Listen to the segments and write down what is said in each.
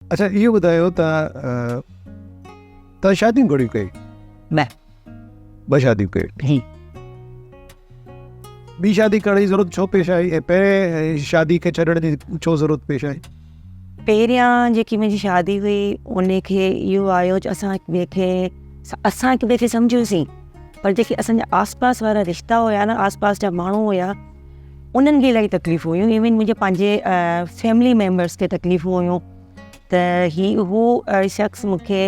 اڇا اهو ٻڌايو ته توهان شاديون گهڻيون ڪيون؟ ٻه. ٻه شاديون ڪيون. جي. ٻي شادي ڪرڻ جي ضرورت ڇو پيش آئي ۽ پهرين شادي کي ڇڏڻ جي ڇو ضرورت پيش آئي؟ پهريان جيڪي منهنجي شادي هئي ان کي اهو آيو جو اسان هڪ ٻئي کي اسان هڪ ٻئي کي سمجهيوسين پر جيڪي اسان جا آس پاس وارا رشتا هيا نه آس پاس جا ماڻهو هيا انهن کي الاهي تڪليفون هيون ايون منهنجي پنهنجي فيملي ميمبرس کي تڪليفون هيون ته هي اهو شخص مونکي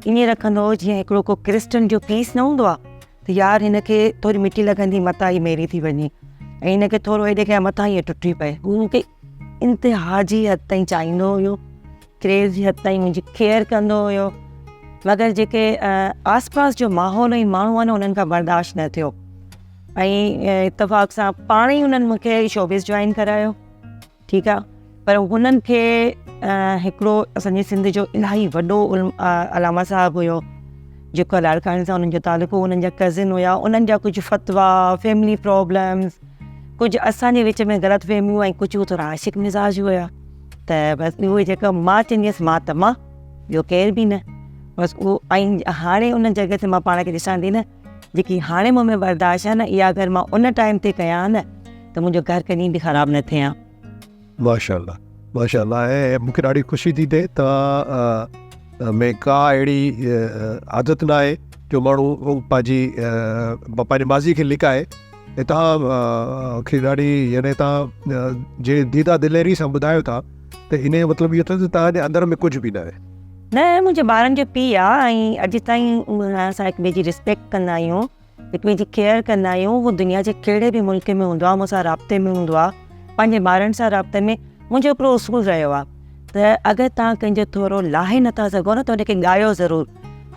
ائين رکندو هو جيئن هڪڙو ڪو ڪرسٽل جو پيس نه هوندو آهي ته يار هن کي ٿوري مٽي لڳندي متان هي ميري ٿي وڃي ۽ هن کي ٿورو هيڏي ڪيان متان هيء ٽٽي پئي هو مونکي انتها جي حد تائين چاهيندو هيو ڪريز جي حد تائين منهنجي ڪيئر ڪندو هيو مگر جيڪي آس پاس جو ماحول ۽ ماڻهو آهن انهن کان برداشت نه ٿيو ۽ اتفاق سان پاڻ ئي انهن مون کي شوبز جوائن ڪرايو ٺيڪ آ پر هنن کي هڪڙو اسانجي سنڌ جو الاهي وڏو علامه صاحب هيو جيڪو لاڙڪاڻي سان انهن جو تعلق هو انهن جا ڪزن هيا انهن جا ڪجهه فتوا فيملي پرابلمس ڪجهه اسانجي وچ ۾ غلط فهميون ۽ ڪجهه هو ٿورا عاشق مزاج هيا ته بس اهو جيڪا مان چوندي هيس مان ته مان ٻيو ڪير به نه بس اهو ۽ هاڻي ان جڳهه تي مان پاڻ کي ڏسان ٿي نه جيڪي هاڻي مون ۾ برداشت آهي نه اها اگر مان ان ٽائيم تي ڪيان ها نه ته منهنجو گهر ڪڏهن به خراب نه ٿئي ها. ماشاءالله ماشاءالله ۽ مون کي ڏاڍي خوشي ٿي ٿئي ته ۾ ڪا اهڙي عادت نه آهي جو ماڻهو پنهنجي پنهنجي ماضي کي لڪائي ۽ توهان کي ڏاڍي يعني توهان جي ديده دليري سان ٻڌايو ٿا ته ان جو مطلب اهو اٿس ته توهان جي اندر ۾ ڪجهه به نه آهي. نه منهنجي ٻارن جو پيء آ ۽ اڄ تائين اسان هڪ ٻئي جي ريسپيڪٽ ڪندا آهيون هڪ ٻئي جي ڪيئر ڪندا آهيون هو دنيا جي ڪهڙي به ملڪ ۾ هوندو آ مون سان رابطي ۾ هوندو آ پنهنجي ٻارن سان رابطي ۾ منهنجو هڪڙو اصول رهيو آ ته اگر توهان ڪنهن جو ٿورو لاهي نٿا سگهو نه ته ان کي ڳايو ضرور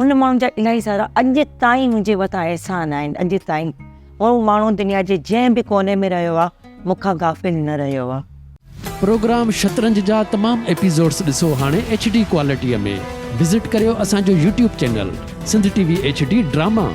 هن ماڻهن جا الاهي سارا اڄ تائين منهنجي مٿان احسان آهن اڄ تائين هو ماڻهو دنيا جي جنهن به ڪوني ۾ رهيو آ مون کان غافل نه رهيو آ. پروگرام شطرنج جا تمام ايپيسوڊس ڏسو هاڻي ايڇ ڊي ڪوالٽيء ۾ وزٽ ڪريو اسان جو YouTube channel Sindh T V H D drama.